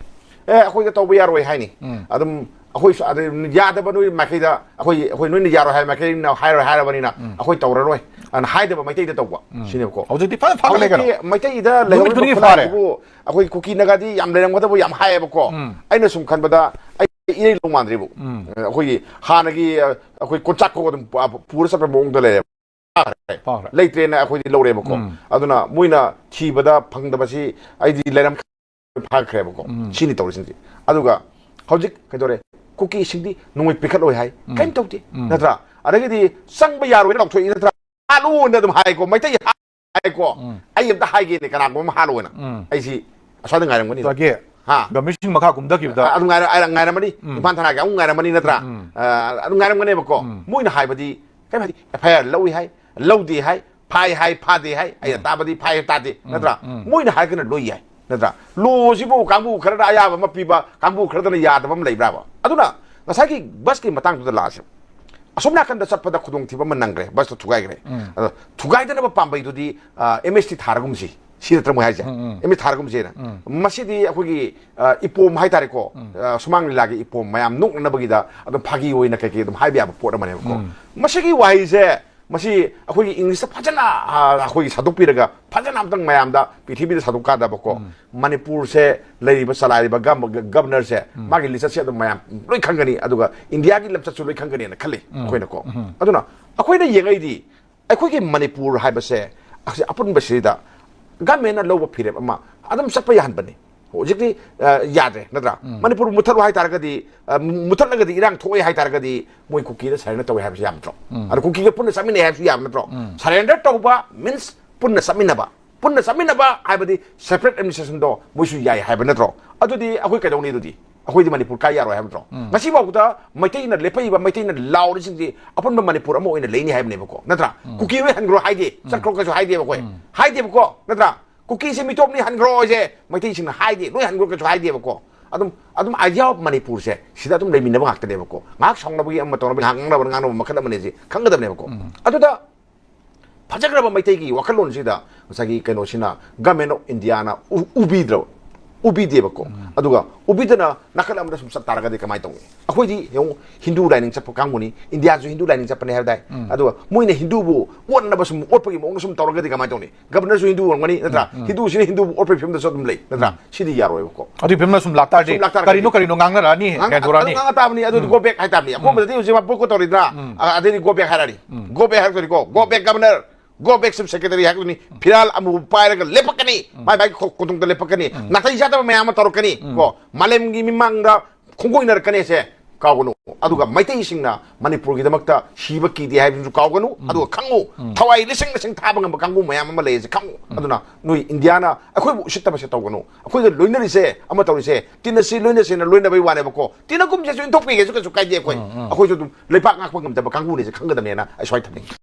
ꯑꯦ, ꯑꯩꯈꯣꯏꯗ ꯇꯧꯕ ꯌꯥꯔꯣꯏ ꯍꯥꯏꯅꯤ꯫ ꯑꯗꯨꯝ ꯑꯩꯈꯣꯏꯁꯨ ꯑꯗꯨ ꯌꯥꯗꯕ ꯅꯣꯏ ꯃꯥꯏꯀꯩꯗ, ꯑꯩꯈꯣꯏ, ꯑꯩꯈꯣꯏ ꯅꯣꯏꯅ ꯌꯥꯔꯣꯏ ꯍꯥꯏꯕ ꯃꯥꯏꯀꯩꯅ ꯍꯥꯏꯔꯣꯏ ꯍꯥꯏꯔꯕꯅꯤꯅ ꯑꯩꯈꯣꯏ ꯇꯧꯔꯔꯣꯏ ꯑꯅ ꯍꯥꯏꯗꯕ ꯃꯩꯇꯩꯗ ꯇꯧꯕ ꯁꯤꯅꯦꯕꯀꯣ꯫ ꯍꯧꯖꯤꯛꯇꯤ ꯐꯖꯅ ꯐꯒꯠꯂꯦ ꯀꯩꯅꯣ꯫ ꯍꯧꯖꯤꯛꯇꯤ ꯃꯩꯇꯩꯗ ꯅꯨꯃꯤꯠ ꯂꯩꯍꯧꯔꯤꯕ ꯈꯨꯗꯤꯡꯒꯤ ꯈꯨꯠꯂꯥꯏ ꯐꯔꯦ꯫ ꯑꯗꯨꯕꯨ ꯑꯩꯈꯣꯏ ꯀꯨꯀꯤ ꯅꯥꯒꯥꯗꯤ ꯌꯥꯝ ꯂꯩꯔꯝꯒꯗꯕ ꯌꯥꯝ ꯍꯥꯏꯌꯦꯕꯀꯣ꯫ ꯑꯩꯅ ꯁꯨꯝ ꯈꯟꯕꯗ ꯑꯩ ꯏꯔꯩ ꯂꯧ ꯃꯥꯟꯗ꯭ꯔꯤꯕꯨ꯫ ꯑꯩꯈꯣꯏꯒꯤ ꯍꯥꯟꯅꯒꯤ, ꯑ, ꯑꯩꯈꯣꯏ ꯀꯣꯟꯆꯥꯛ ꯀꯣꯛ ꯑꯗꯨꯝ ꯄꯨ-, ꯄꯨꯔ ꯆꯠꯄ ꯃꯑꯣꯡꯗ ꯂꯩꯔꯦꯕ꯫ ꯐꯥꯈ꯭ꯔꯦ꯫ ꯐꯥꯈ꯭ꯔꯦ꯫ ꯂꯩꯇ꯭ꯔꯦꯅ ꯑꯩꯈꯣꯏꯗꯤ ꯂꯧꯔꯦꯕꯀꯣ꯫ ꯑꯗꯨꯅ ꯃꯣꯏꯅ ꯊꯤꯕꯗ ꯐꯪꯗꯕꯁꯤ ꯑꯩꯗꯤ ꯂꯩꯔꯝ ꯐꯥꯈ꯭ꯔꯦꯕꯀꯣ꯫ ꯁꯤꯅꯤ ꯇꯧꯔꯤꯁꯤꯡꯁꯤ꯫ ꯑꯗꯨꯒ ꯍꯧꯖꯤꯛ ꯀꯩꯗꯧꯔꯦ? ꯀꯨꯀꯤꯁꯤꯡꯗꯤ ꯅꯣꯡꯃꯩ ꯄꯤꯈꯠꯂꯣꯏ ꯍꯥꯏ꯫ ꯀꯩꯝ ꯇꯧꯗꯦ꯫ ꯅꯠꯇ꯭ꯔꯥ? ꯑꯗꯒꯤꯗꯤ ꯆꯪꯕ ꯌꯥꯔꯣꯏꯅ ꯂꯥꯎꯊꯣꯛꯏ ꯅꯠꯇ꯭ꯔꯥ? ꯍꯥꯠꯂꯨꯅ ꯑꯗꯨꯝ ꯍꯥꯏꯀꯣ꯫ ꯃꯩꯇꯩ ꯍꯥꯏꯀꯣ꯫ ꯑꯩ ꯑꯝꯇ ꯍꯥꯏꯒꯦꯅꯦ, ꯀꯅꯥꯒꯨꯝꯕ ꯑꯃ ꯍꯥꯜꯂꯣꯅ꯫ ꯑꯩꯁꯤ ꯑꯁ꯭ꯋꯥꯏꯗ ꯉꯥꯏꯔꯝꯒꯅꯤ꯫ ꯉꯁꯥꯏꯒꯤ ꯍꯥ? ꯒꯝꯚꯤꯔ ꯁꯤꯡ ꯃꯈꯥ ꯀꯨꯝꯊꯈꯤꯕꯗ꯫ ꯑꯗꯨꯝ ꯉꯥꯏꯔ-, ꯉꯥꯏꯔꯝꯒꯅꯤ꯫ ꯏꯝꯐꯥꯜ ꯊꯅꯥꯒꯤ ꯑꯃꯨꯛ ꯉꯥꯏꯔꯝꯒꯅꯤ ꯅꯠꯇ꯭ꯔꯥ? ꯑ, ꯑꯗꯨꯝ ꯉꯥꯏꯔꯝꯒꯅꯦꯕꯀꯣ꯫ ꯃꯣꯏꯅ ꯍꯥꯏꯕꯗꯤ ꯀꯩ ꯍꯥꯏꯗꯤ, ꯑꯦꯐ ꯑꯥꯏ ꯑꯥꯔ ꯂꯧꯏ ꯍꯥꯏ, ꯂꯧꯗꯦ ꯍꯥꯏ, ꯐꯥꯏ ꯍꯥꯏ, ꯐꯥꯗꯦ ꯍꯥꯏ, ꯑꯩꯅ ꯇꯥꯕꯗꯤ ꯐꯥꯏ ꯇꯥꯗꯦ ꯅꯠꯇ꯭ꯔꯥ? ꯃꯣꯏꯅ ꯍꯥꯏꯔꯒꯅ ꯂꯣꯏ ꯌꯥꯏ ꯅꯠꯇ꯭ꯔꯥ? ꯂꯣꯁꯤꯕꯨ ꯀꯥꯡꯕꯨ ꯈꯔꯗ ꯑꯌꯥꯕ ꯑꯃ ꯄꯤꯕ, ꯀꯥꯡꯕꯨ ꯈꯔꯗꯅ ꯌꯥꯗꯕ ꯑꯃ ꯂꯩꯕ꯭ꯔꯥꯕ? ꯑꯗꯨꯅ ꯉꯁꯥꯏꯒꯤ ꯕꯁꯀꯤ ꯃꯇꯥꯡꯗꯨꯗ ꯂꯥꯛꯑꯁꯦ꯫ ꯑꯁꯣꯝ ꯅꯥꯀꯟꯗ ꯆꯠꯄꯗ ꯈꯨꯗꯣꯡꯊꯤꯕ ꯑꯃ ꯅꯪꯈ꯭ꯔꯦ, ꯕꯁꯇꯣ ꯊꯨꯒꯥꯏꯈ꯭ꯔꯦ꯫ ꯑꯗꯣ ꯊꯨꯒꯥꯏꯗꯅꯕ ꯄꯥꯝꯕꯩꯗꯨꯗꯤ ꯑꯦꯝ ꯑꯦꯁ ꯇꯤ ꯊꯥꯔꯒꯨꯝꯁꯤ, ꯁꯤ ꯅꯠꯇ꯭ꯔ ꯃꯣꯏ ꯍꯥꯏꯁꯦ? ꯑꯦꯝ ꯑꯦꯁ ꯊꯥꯔꯒꯨꯝꯁꯤꯅ꯫ ꯃꯁꯤꯗꯤ ꯑꯩꯈꯣꯏꯒꯤ ꯑ, ꯏꯄꯣꯝ ꯍꯥꯏꯇꯥꯔꯦꯀꯣ꯫ ꯑ, ꯁꯨꯃꯥꯡ ꯂꯤꯂꯥꯒꯤ ꯏꯄꯣꯝ ꯃꯌꯥꯝ ꯅꯣꯛꯅꯅꯕꯒꯤꯗ ꯑꯗꯨꯝ ꯐꯥꯒꯤ ꯑꯣꯏꯅ ꯀꯩꯀꯩ ꯑꯗꯨꯝ ꯍꯥꯏꯕ ꯌꯥꯕ ꯄꯣꯠ ꯑꯃꯅꯦꯕꯀꯣ꯫ ꯃꯁꯤꯒꯤ ꯋꯥꯍꯩꯁꯦ, ꯃꯁꯤ ꯑꯩꯈꯣꯏꯒꯤ ꯏꯪꯂꯤꯁꯇ ꯐꯖꯅ, ꯑ, ꯑꯩꯈꯣꯏꯒꯤ ꯁꯟꯗꯣꯛꯄꯤꯔꯒ ꯐꯖꯅ ꯑꯝꯇꯪ ꯃꯌꯥꯝꯗ ꯄ꯭ꯔꯤꯊꯤꯕꯤꯗ ꯁꯟꯗꯣꯛ ꯀꯥꯟꯗꯕꯀꯣ, ꯃꯅꯤꯄꯨꯔꯁꯦ ꯂꯩꯔꯤꯕ ꯆꯂꯥꯏꯔꯤꯕ ꯒꯝ-, ꯒ-, ꯒꯕꯔꯅꯔꯁꯦ, ꯃꯥꯒꯤ ꯂꯤꯆꯠꯁꯦ ꯑꯗꯨꯝ ꯃꯌꯥꯝ ꯂꯣꯏ ꯈꯪꯒꯅꯤ, ꯑꯗꯨꯒ ꯏꯟꯗꯤꯌꯥꯒꯤ ꯂꯝꯆꯠꯁꯨ ꯂꯣꯏ ꯈꯪꯒꯅꯤꯅ ꯈꯜꯂꯤ ꯑꯩꯈꯣꯏꯅꯀꯣ꯫ ꯑꯗꯨꯅ ꯑꯩꯈꯣꯏꯅ ꯌꯦꯡꯉꯛꯏꯗꯤ ꯑꯩꯈꯣꯏꯒꯤ ꯃꯅꯤꯄꯨꯔ ꯍꯥꯏꯕꯁꯦ ꯑꯁꯤ ꯑꯄꯨꯟꯕꯁꯤꯗ ꯒꯃꯦꯟꯅ ꯂꯧꯕ ꯐꯤꯔꯦꯞ ꯑꯃ ꯑꯗꯨꯝ ꯆꯠꯄ ꯌꯥꯍꯟꯕꯅꯤ꯫ ꯍꯧꯖꯤꯛꯇꯤ ꯑ, ꯌꯥꯗ꯭ꯔꯦ ꯅꯠꯇ꯭ꯔꯥ? ꯃꯅꯤꯄꯨꯔ ꯃꯨꯊꯠꯂꯣ ꯍꯥꯏꯇꯥꯔꯒꯗꯤ, ꯑ, ꯃꯨꯊꯠꯂꯒꯗꯤ, ꯏꯔꯥꯡ ꯊꯣꯛꯑꯦ ꯍꯥꯏꯇꯥꯔꯒꯗꯤ, ꯃꯣꯏ ꯀꯨꯀꯤꯗ ꯁꯔꯦꯟꯗꯔ ꯇꯧꯋꯦ ꯍꯥꯏꯕꯁꯨ ꯌꯥꯕ ꯅꯠꯇ꯭ꯔꯣ? ꯑꯗ ꯀꯨꯀꯤꯒ ꯄꯨꯟꯅ ꯆꯠꯃꯤꯟꯅꯩ ꯍꯥꯏꯕꯁꯨ ꯌꯥꯕ ꯅꯠꯇ꯭ꯔꯣ? ꯁꯔꯦꯟꯗꯔ ꯇꯧꯕ ꯃꯤꯟꯁ ꯄꯨꯟꯅ ꯆꯠꯃꯤꯟꯅꯕ꯫ ꯄꯨꯟꯅ ꯆꯠꯃꯤꯟꯅꯕ ꯍꯥꯏꯕꯗꯤ ꯁꯦꯄꯔꯦꯠ ꯑꯦꯗꯃꯤꯅꯤꯁꯇ꯭ꯔꯦꯁꯟꯗꯣ ꯃꯣꯏꯁꯨ ꯌꯥꯏ ꯍꯥꯏꯕ ꯅꯠꯇ꯭ꯔꯣ? ꯑꯗꯨꯗꯤ ꯑꯩꯈꯣꯏ ꯀꯩꯗꯧꯅꯤ ꯑꯗꯨꯗꯤ? ꯑꯩꯈꯣꯏꯗꯤ ꯃꯅꯤꯄꯨꯔ ꯀꯥꯏ ꯌꯥꯔꯣꯏ ꯍꯥꯏꯕ ꯅꯠꯇ꯭ꯔꯣ? ꯉꯁꯤ ꯐꯥꯎꯕꯗ ꯃꯩꯇꯩꯅ ꯂꯦꯞꯄꯛꯏꯕ, ꯃꯩꯇꯩꯅ ꯂꯥꯎꯔꯤꯁꯤꯡꯁꯤ ꯑꯄꯨꯟꯕ ꯃꯅꯤꯄꯨꯔ ꯑꯃ ꯑꯣꯏꯅ ꯂꯩꯅꯤ ꯍꯥꯏꯕꯅꯦꯕꯀꯣ, ꯅꯠꯇ꯭ꯔꯥ? ꯀꯨꯀꯤ ꯂꯣꯏ ꯍꯟꯈ꯭ꯔꯣ ꯍꯥꯏꯗꯦ, ꯆꯠꯈ꯭ꯔꯣ ꯀꯩꯁꯨ ꯍꯥꯏꯗꯦꯕ ꯑꯩꯈꯣꯏ꯫ ꯍꯥꯏꯗꯦꯕꯀꯣ, ꯅꯠꯇ꯭ꯔꯥ? ꯀꯨꯀꯤꯁꯦ ꯃꯤꯇꯣꯞꯅꯤ, ꯍꯟꯈ꯭ꯔꯣ ꯍꯥꯏꯁꯦ ꯃꯩꯇꯩꯁꯤꯡꯅ ꯍꯥꯏꯗꯦ, ꯂꯣꯏ ꯍꯟꯈ꯭ꯔꯣ ꯀꯩꯁꯨ ꯍꯥꯏꯗꯦꯕꯀꯣ꯫ ꯑꯗꯨꯝ, ꯑꯗꯨꯝ idea of ꯃꯅꯤꯄꯨꯔꯁꯦ ꯁꯤꯗ ꯑꯗꯨꯝ ꯂꯩꯃꯤꯟꯅꯕ ꯉꯥꯛꯇꯅꯦꯕꯀꯣ꯫ ꯉꯥꯏꯍꯥꯛ ꯁꯥꯎꯅꯕꯒꯤ ꯑꯃ ꯇꯧꯅꯕꯒꯤ, ꯉꯥꯏꯍꯥꯛ ꯉꯥꯡꯅꯕ ꯉꯥꯡꯅꯕ ꯃꯈꯜ ꯑꯃꯅꯦ ꯁꯤ ꯈꯪꯒꯗꯕꯅꯦꯕꯀꯣ꯫ ꯑꯗꯨꯗ ꯐꯖꯈ꯭ꯔꯕ ꯃꯩꯇꯩꯒꯤ ꯋꯥꯈꯜꯂꯣꯟꯁꯤꯗ ꯉꯁꯥꯏꯒꯤ ꯀꯩꯅꯣꯁꯤꯅ, Government of Indiaꯅ ꯎ-, ꯎꯕꯤꯗ꯭ꯔꯕ, ꯎꯕꯤꯗꯦꯕꯀꯣ꯫ ꯑꯗꯨꯒ ꯎꯕꯤꯗꯅ ꯅꯥꯀꯜ ꯑꯃꯗ ꯁꯨꯝ ꯆꯠ ꯇꯥꯔꯒꯗꯤ ꯀꯃꯥꯏꯅ ꯇꯧꯅꯤ? ꯑꯩꯈꯣꯏꯗꯤ ꯌꯦꯡꯉꯨ, ꯍꯤꯟꯗꯨ ꯂꯥꯏꯅꯤꯡ ꯆꯠꯄ ꯀꯥꯡꯕꯨꯅꯤ, ꯏꯟꯗꯤꯌꯥꯁꯨ ꯍꯤꯟꯗꯨ ꯂꯥꯏꯅꯤꯡ ꯆꯠꯄꯅꯦ ꯍꯥꯏꯕ ꯇꯥꯏ꯫ ꯑꯗꯨꯒ ꯃꯣꯏꯅ ꯍꯤꯟꯗꯨꯕꯨ ꯑꯣꯠꯅꯕ ꯁꯨꯝ ꯑꯣꯠꯄꯒꯤ ꯃꯑꯣꯡꯗ ꯁꯨꯝ ꯇꯧꯔꯒꯗꯤ ꯀꯃꯥꯏꯅ ꯇꯧꯅꯤ? ꯒꯕꯔꯅꯔꯁꯨ ꯍꯤꯟꯗꯨ ꯑꯣꯏꯔꯝꯒꯅꯤ ꯅꯠꯇ꯭ꯔꯥ? ꯍꯤꯟꯗꯨꯁꯤꯅ ꯍꯤꯟꯗꯨꯕꯨ ꯑꯣꯠꯄꯒꯤ ꯐꯤꯕꯝꯗꯁꯨ ꯑꯗꯨꯝ ꯂꯩ ꯅꯠꯇ꯭ꯔꯥ? ꯁꯤꯗꯤ ꯌꯥꯔꯣꯏꯕꯀꯣ꯫ ꯑꯗꯨꯒꯤ ꯐꯤꯕꯝꯗ ꯁꯨꯝ ꯂꯥꯛꯇꯥꯔꯗꯤ ꯁꯨꯝ ꯂꯥꯛꯇꯥꯔꯒꯗꯤ ꯀꯔꯤꯅꯣ ꯀꯔꯤꯅꯣ ꯉꯥꯡꯅꯔꯛꯑꯅꯤ, ꯉꯥꯡ-, ꯒ꯭ꯌꯥꯟ ꯊꯣꯔꯛꯑꯅꯤ꯫ ꯉꯥꯡ ꯇꯥꯕꯅꯤ꯫ ꯑꯗꯨꯗꯤ go back ꯍꯥꯏ ꯇꯥꯕꯅꯤ꯫ ꯑꯀꯣꯟꯕꯗꯗꯤ ꯍꯧꯖꯤꯛ ꯃꯥ boycott ꯇꯧꯔꯤꯗ꯭ꯔꯥ? ꯑ, ꯑꯗꯩꯗꯤ go back ꯍꯥꯏꯔꯛꯑꯅꯤ꯫ Go back ꯍꯥꯏꯔꯛꯇꯣꯏꯅꯤꯀꯣ, "Go back governor, go back chief secretary" ꯍꯥꯏꯔꯛꯇꯣꯏꯅꯤ꯫ ꯐꯤꯔꯥꯜ ꯑꯃꯨꯕ ꯄꯥꯏꯔꯒ ꯂꯦꯞꯄꯛꯀꯅꯤ, ꯃꯥꯏ ꯃꯥꯏ ꯈꯣ-, ꯈꯣꯡꯊꯨꯡꯗ ꯂꯦꯞꯄꯛꯀꯅꯤ꯫ ꯅꯥꯇꯩ ꯆꯥꯗꯕ ꯃꯌꯥꯝ ꯑꯃ ꯇꯧꯔꯛꯀꯅꯤ ꯀꯣ꯫ ꯃꯥꯂꯦꯝꯒꯤ ꯃꯤꯃꯥꯡꯗ ꯈꯣꯡꯒꯣꯏꯅꯔꯛꯀꯅꯤ ꯁꯦ꯫ ꯀꯥꯎꯒꯅꯨ꯫ ꯑꯗꯨꯒ ꯃꯩꯇꯩꯁꯤꯡꯅ ꯃꯅꯤꯄꯨꯔꯒꯤꯗꯃꯛꯇ ꯁꯤꯕ ꯀꯤꯗꯦ ꯍꯥꯏꯕꯗꯨꯁꯨ ꯀꯥꯎꯒꯅꯨ꯫ ꯑꯗꯨꯒ ꯈꯪꯉꯨ, ꯊꯋꯥꯏ ꯂꯤꯁꯤꯡ ꯂꯤꯁꯤꯡ ꯊꯥꯕ ꯉꯝꯕ ꯀꯥꯡꯕꯨ ꯃꯌꯥꯝ ꯑꯃ ꯂꯩ ꯍꯥꯏꯁꯦ ꯈꯪꯉꯨ꯫ ꯑꯗꯨꯅ ꯅꯣꯏ ꯏꯟꯗꯤꯌꯥꯅ ꯑꯩꯈꯣꯏꯕꯨ ꯎꯁꯤꯠꯇꯕꯁꯦ ꯇꯧꯒꯅꯨ꯫ ꯑꯩꯈꯣꯏꯒ ꯂꯣꯏꯅꯔꯤꯁꯦ, ꯑꯃ ꯇꯧꯔꯤꯁꯦ, ꯇꯤꯟꯅꯁꯤ ꯂꯣꯏꯅꯁꯦꯅ ꯂꯣꯏꯅꯕꯩ ꯋꯥꯅꯦꯕꯀꯣ꯫ ꯇꯤꯟꯅꯒꯨꯝꯁꯦꯁꯨ ꯏꯟꯊꯣꯛꯄꯤꯒꯦꯁꯨ ꯀꯩꯁꯨ ꯀꯥꯏꯗꯦ꯫ ꯑꯩꯈꯣꯏ, ꯑꯩꯈꯣꯏꯁꯨ ꯑꯗꯨꯝ ꯂꯩꯕꯥꯛ ꯉꯥꯛꯄ ꯉꯝꯗꯕ ꯀꯥꯡꯕꯨꯅꯦꯁꯦ ꯈꯪꯒꯗꯕꯅꯦꯅ ꯑꯩ ꯁ꯭ꯋꯥꯏ ꯊꯝꯅꯤꯡꯉꯤ꯫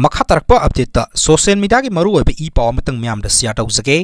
ꯃꯈꯥ ꯇꯥꯔꯛꯄ ꯑꯞꯗꯦꯠꯇ ꯁꯣꯁꯤꯌꯦꯜ ꯃꯤꯗꯤꯌꯥꯒꯤ ꯃꯔꯨꯑꯣꯏꯕ ꯏ ꯄꯥꯎ ꯑꯃꯇꯪ ꯃꯌꯥꯝꯗ ꯁꯤꯌꯥꯔ ꯇꯧꯖꯒꯦ꯫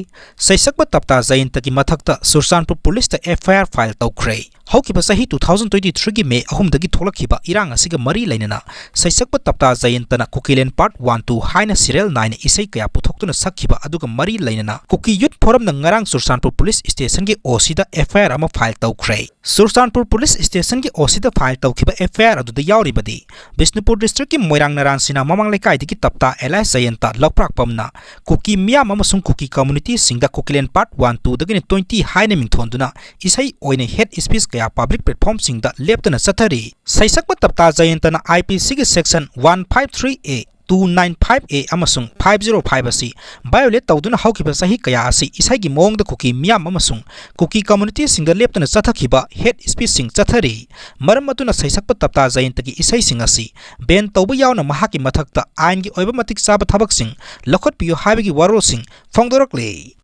ꯁꯩꯁꯛꯄ ꯇꯞꯇꯥ ꯖꯌꯟꯇꯒꯤ ꯃꯊꯛꯇ ꯆꯨꯔꯆꯥꯟꯄꯨꯔ ꯄꯨꯂꯤꯁꯇ ꯑꯦꯐ ꯑꯥꯏ ꯑꯥꯔ ꯐꯥꯏꯜ ꯇꯧꯈ꯭ꯔꯦ꯫ ꯍꯧꯈꯤꯕ ꯆꯍꯤ two thousand twenty threeꯒꯤ ꯃꯦ ꯑꯍꯨꯝꯗꯒꯤ ꯊꯣꯛꯂꯛꯈꯤꯕ ꯏꯔꯥꯡ ꯑꯁꯤꯒ ꯃꯔꯤ ꯂꯩꯅꯅ ꯁꯩꯁꯛꯄ ꯇꯞꯇꯥ ꯖꯌꯟꯇꯅ ꯀꯨꯀꯤꯂꯦꯟ ꯄꯥꯔꯠ ꯋꯥꯟ ꯇꯨ ꯍꯥꯏꯅ ꯁꯤꯔꯦꯜ ꯅꯥꯏꯅ ꯏꯁꯩ ꯀꯌꯥ ꯄꯨꯊꯣꯛꯇꯨꯅ ꯁꯛꯈꯤꯕ ꯑꯗꯨꯒ ꯃꯔꯤ ꯂꯩꯅꯅ ꯀꯨꯀꯤ ꯌꯨꯠ ꯐꯣꯔꯝꯅ ꯉꯔꯥꯡ ꯆꯨꯔꯆꯥꯟꯄꯨꯔ ꯄꯨꯂꯤꯁ ꯁ꯭ꯇꯦꯁꯟꯒꯤ ꯑꯣ ꯁꯤꯗ ꯑꯦꯐ ꯑꯥꯏ ꯑꯥꯔ ꯑꯃ ꯐꯥꯏꯜ ꯇꯧꯈ꯭ꯔꯦ꯫ ꯆꯨꯔꯆꯥꯟꯄꯨꯔ ꯄꯨꯂꯤꯁ ꯁ꯭ꯇꯦꯁꯟꯒꯤ ꯑꯣ ꯁꯤꯗ ꯐꯥꯏꯜ ꯇꯧꯈꯤꯕ ꯑꯦꯐ ꯑꯥꯏ ꯑꯥꯔ ꯑꯗꯨꯗ ꯌꯥꯎꯔꯤꯕꯗꯤ ꯕꯤꯁꯅꯨꯄꯨꯔ ꯗꯤꯁꯇ꯭ꯔꯤꯛꯀꯤ ꯃꯣꯏꯔꯥꯡ ꯅꯔꯥꯟꯁꯤꯅ ꯃꯃꯥꯡ ꯂꯩꯀꯥꯏꯗꯒꯤ ꯇꯞꯇꯥ ꯑꯦꯂꯥꯏꯁ ꯖꯌꯟꯇ ꯂꯧꯄ꯭ꯔꯥꯛꯄꯝꯅ ꯀꯨꯀꯤ ꯃꯤꯌꯥꯝ ꯑꯃꯁꯨꯡ ꯀꯨꯀꯤ ꯀꯝꯃ꯭ꯌꯨꯅꯤꯇꯤꯁꯤꯡꯗ ꯀꯨꯀꯤꯂꯦꯟ ꯄꯥꯔꯠ ꯋꯥꯟ ꯇꯨꯗꯒꯤꯅ ꯇ꯭ꯋꯦꯟꯇꯤ ꯍꯥꯏꯅ ꯃꯤꯡꯊꯣꯟꯗꯨꯅ ꯏꯁꯩ ꯑꯣꯏꯅ ꯍꯦꯠ ꯁ꯭ꯄꯤꯆ ꯀꯌꯥ ꯄꯕ꯭ꯂꯤꯛ ꯄ꯭ꯂꯦꯠꯐꯣꯔꯝꯁꯤꯡꯗ ꯂꯦꯞꯇꯅ ꯆꯠꯊꯔꯤ꯫ ꯁꯩꯁꯛꯄ ꯇꯞꯇꯥ ꯖꯌꯟꯇꯅ ꯑꯥꯏ ꯄꯤ ꯁꯤꯒꯤ section one five three A, two nine five A ꯑꯃꯁꯨꯡ five zero five ꯑꯁꯤ ꯚꯥꯏꯑꯣꯂꯦꯠ ꯇꯧꯗꯨꯅ ꯍꯧꯈꯤꯕ ꯆꯍꯤ ꯀꯌꯥ ꯑꯁꯤ ꯏꯁꯩꯒꯤ ꯃꯑꯣꯡꯗ ꯀꯨꯀꯤ ꯃꯤꯌꯥꯝ ꯑꯃꯁꯨꯡ ꯀꯨꯀꯤ ꯀꯝꯃ꯭ꯌꯨꯅꯤꯇꯤꯁꯤꯡꯗ ꯂꯦꯞꯇꯅ ꯆꯠꯊꯈꯤꯕ ꯍꯦꯠ ꯁ꯭ꯄꯤꯆꯁꯤꯡ ꯆꯠꯊꯔꯤ꯫ ꯃꯔꯝ ꯑꯗꯨꯅ ꯁꯩꯁꯛꯄ ꯇꯞꯇꯥ ꯖꯌꯟꯇꯒꯤ ꯏꯁꯩꯁꯤꯡ ꯑꯁꯤ ꯕꯦꯟ ꯇꯧꯕ ꯌꯥꯎꯅ ꯃꯍꯥꯛꯀꯤ ꯃꯊꯛꯇ ꯑꯥꯏꯟꯒꯤ ꯑꯣꯏꯕ ꯃꯇꯤꯛ ꯆꯥꯕ ꯊꯕꯛꯁꯤꯡ ꯂꯧꯈꯠꯄꯤꯌꯨ ꯍꯥꯏꯕꯒꯤ ꯋꯥꯔꯣꯜꯁꯤꯡ ꯐꯣꯡꯗꯣꯔꯛꯂꯤ꯫